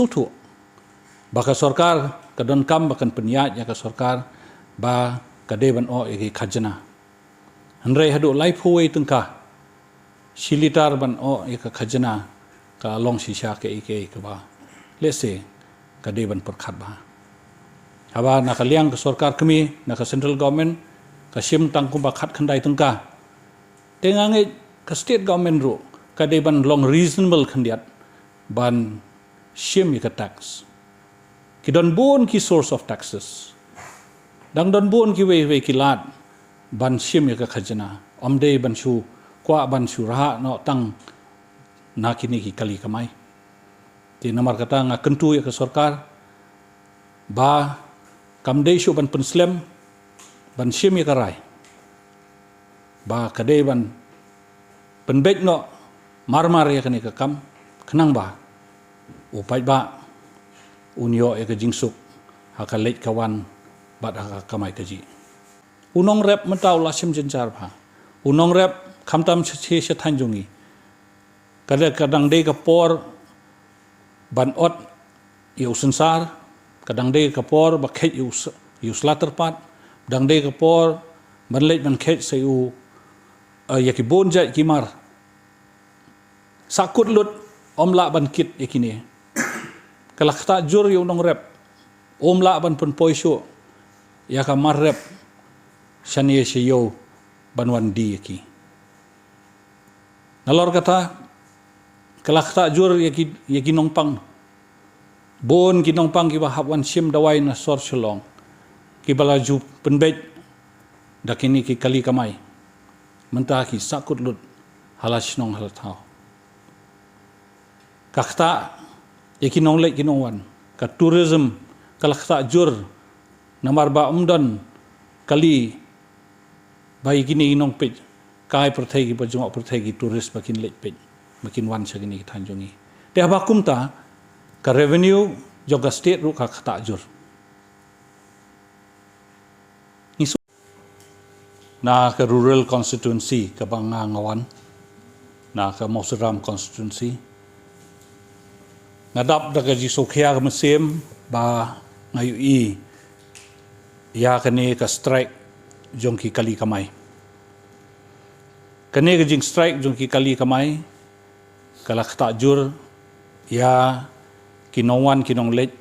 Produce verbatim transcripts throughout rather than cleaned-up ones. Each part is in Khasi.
sngewthuh ba ka sorkar ka donkam ba kan pynïaid ïa ka sorkar ba ka dei ban oh ïa ki khajna. Hynrei haduh laiphew wei tyngka shi litar ban oh ïa ka khajna ka long shisha kaei kaei kaba lehse ka dei ban pyrkhat bha. Haba na ka liang ka sorkar kmie, na ka central government, ka shim tang kumba khatkhyndai tyngka. Te nga ngeit ka state government ruh ka dei ban long reasonable khyndiat ban shim ïa ka tax. Ki don bun ki source of taxes. Dang don bun kiwei wei ki lad ban shim ïa ka khajna. Ym dei ban shu kwah ban shu rah noh tang na kine ki kali kamai. Te namar kata nga kyntu ïa ka sorkar ba kam dei shuh ban pynslem ban shim ïa ka rai ba ka dei ban pynbeit noh marmar ïa kane ka kam, khnang ba u paidbah un ïoh ïa ka jingsuk ha ka leit ka wan bad ha ka kamai kajih. U nongrep mynta u la shim jynjar bha. U nongrep khamtam sha sha thaiñ jong ngi. Ka dang dei ka por ban ot ïa u synsar, ka dang dei ka por ba kheit ïa u sla tyrpad, dang dei ka por ban leit ban kheit sa ïa u, ïa ki bun jait ki mar. Sahkut lut ym lah ban kit ïa kine. Ka la ktah jur ïa u nongrep, um lah ban pynpoi shuh ïa ka mar rep shane sha ïew ban wan die ïa ki. Nalor kata ka la ktah jur ïa ki, ïa ki nongpang. Bun ki nongpang kiba hap wan shim dawai na sor Shillong kiba la ju pynbeit da kine ki kali kamai. Mynta ki sahkut lut ha la shnong ha la thaw. Ka ktah ïa ki nongleit ki nongwan. Ka tourism ka la ktah jur namar ba ym don kali ba ïa kine ki nongpeit kai pyrthei kiba jngoh pyrthei ki tourist ba kin leit peit ba kin wan sha kine ki thaiñ jong ngi. Te haba kumta ka revenue jong ka state ruh ka ktah jur. Ngi shu na ka rural constituency kaba nga nga wan, na ka Mawsiram constituency. Nga dap da ka jingsngewkhia ka mynsiem ba nga ïohi ïa kane ka strike jong ki kali kamai. Kane ka jingstrike jong ki kali kamai ka la ktah jur ïa ki nongwan ki nongleit,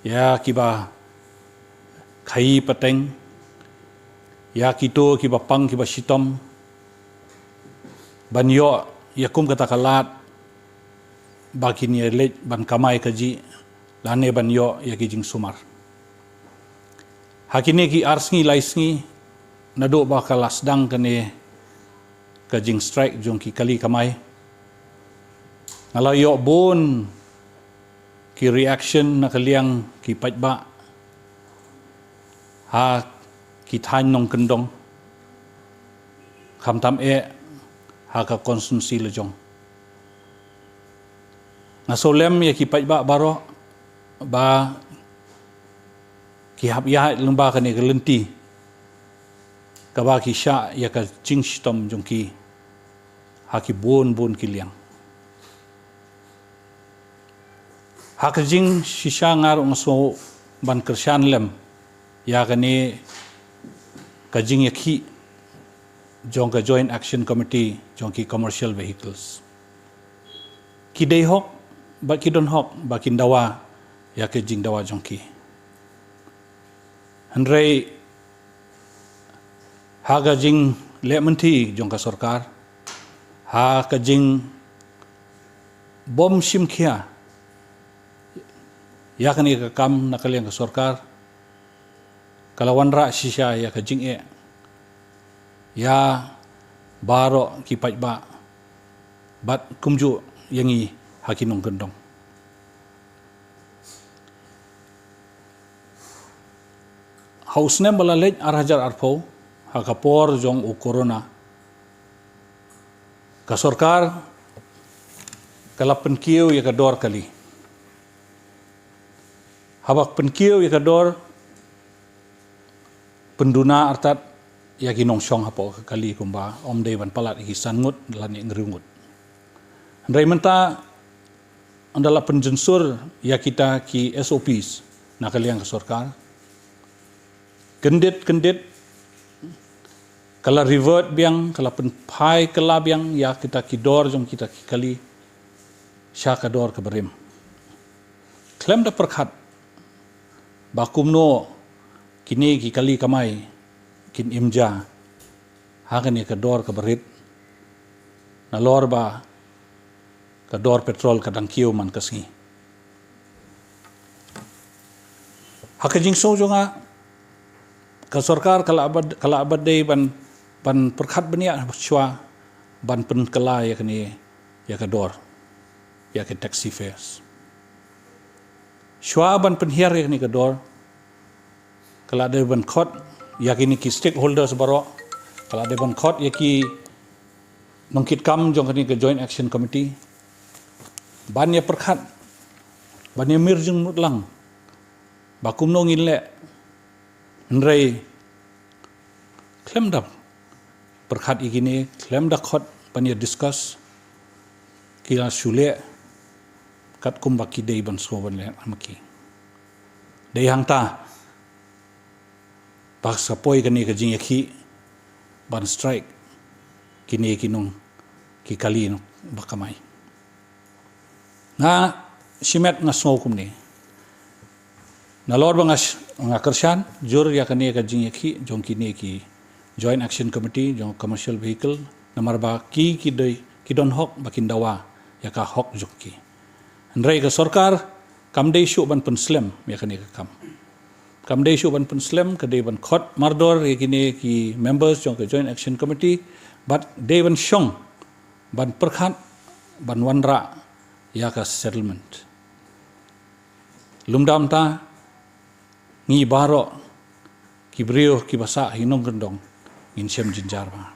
ïa kiba khaïi pateng, ïa kito kiba pang kiba shitom ban ïoh ïa kum kata ka lad ba kin ïaleit ban kamai kajih lane ban ïoh ïa ki jingsumar. Ha kine ki ar sngi lai sngi naduh ba ka la sdang kane ka jingstrike jong ki kali kamai, nga la ïoh bun ki reaction na ka liang ki paidbah ha ki thaiñ nongkyndong, khamtam eh ha ka constituency la jong. Nga sngewlem ïa ki paidbah baroh ba ki hap ïaid lyngba kane ka lynti kaba ki shah ïa ka jingshitom jong ki ha ki bun bun ki liang. Ha ka jingshisha nga ruh nga sngew ban kyrshan lem ïa kane ka jingïakhih jong ka Joint Action Committee jong ki commercial vehicles. Ki dei hok bad ki don hok ba kin dawa ïa ka jingdawa jong ki. Hynrei ha ka jinglehmynthi jong ka sorkar, ha ka jingbym shim khia ïa kane ka kam na ka liang ka sorkar, ka la wanrah shisha ïa ka jingeh ïa baroh ki paidbah bad kumjuh ïa ngi ha ki nongkyndong. Ha u snem ba la leit ar hajar arphew, ha ka por jong u corona, ka sorkar ka la pynkiew ïa ka dor kali. Haba pynkiew ïa ka dor, pynduna artat ïa ki nongshong hapoh ka kali kumba ym dei ban palat ïa ki san ngut lane hynriew ngut. Hynrei mynta ynda la pynjynsur ïa kita ki S O Ps na ka liang ka sorkar, kyndit kyndit ka la revert biang, ka la pynphai kylla biang ïa kita ki dor jong kita ki kali sha ka dor kaba rim. Khlem da pyrkhat ba kumno kine ki kali kamai kin im ja ha kane ka dor kaba rit, nalor ba ka dor petrol ka dang kiew man ka sngi. Ha ka jingsngew jong nga, ka sorkar ka la bad, ka la bad dei ban, ban pyrkhat bniah shuwa ban pynkylla ïa kane, ïa ka dor, ïa ka taxi fares. Shuwa ban pynhiar ïa kane ka dor, ka la dei ban khot ïa kine ki stakeholders baroh, ka la dei ban khot ïa ki nongkitkam jong kane ka Joint Action Committee ban ïa pyrkhat, ban ïa mir jingmut lang ba kumno ngin leh. Hynrei khlem da pyrkhat ïa kine, khlem da khot ban ïa discuss, ki la shu leh katkum ba ki dei ban sngew ban leh ma ki. Dei hangta ba sa poi kane ka jingïakhih ban strike kine ki nong, ki kali nongbakamai. Nga shimet nga sngew kumne. Nalor ba nga sh-, nga kyrshan jur ïa kane ka jingïakhih jong kine ki Joint Action Committee jong Commercial Vehicle, namar ba ki, ki dei, ki don hok ba kin dawa ïa ka hok jong ki. Hynrei ka sorkar kam dei shuh ban pynslem ïa kane ka kam. Kam dei shuh ban pynslem, ka dei ban khot mardor ïa kine ki members jong ka Joint Action Committee, bad dei ban shong ban pyrkhat ban wanrah ïa ka settlement. Lymda mynta ngi baroh ki briew kiba sah hi nongkyndong ngin shem jynjar ba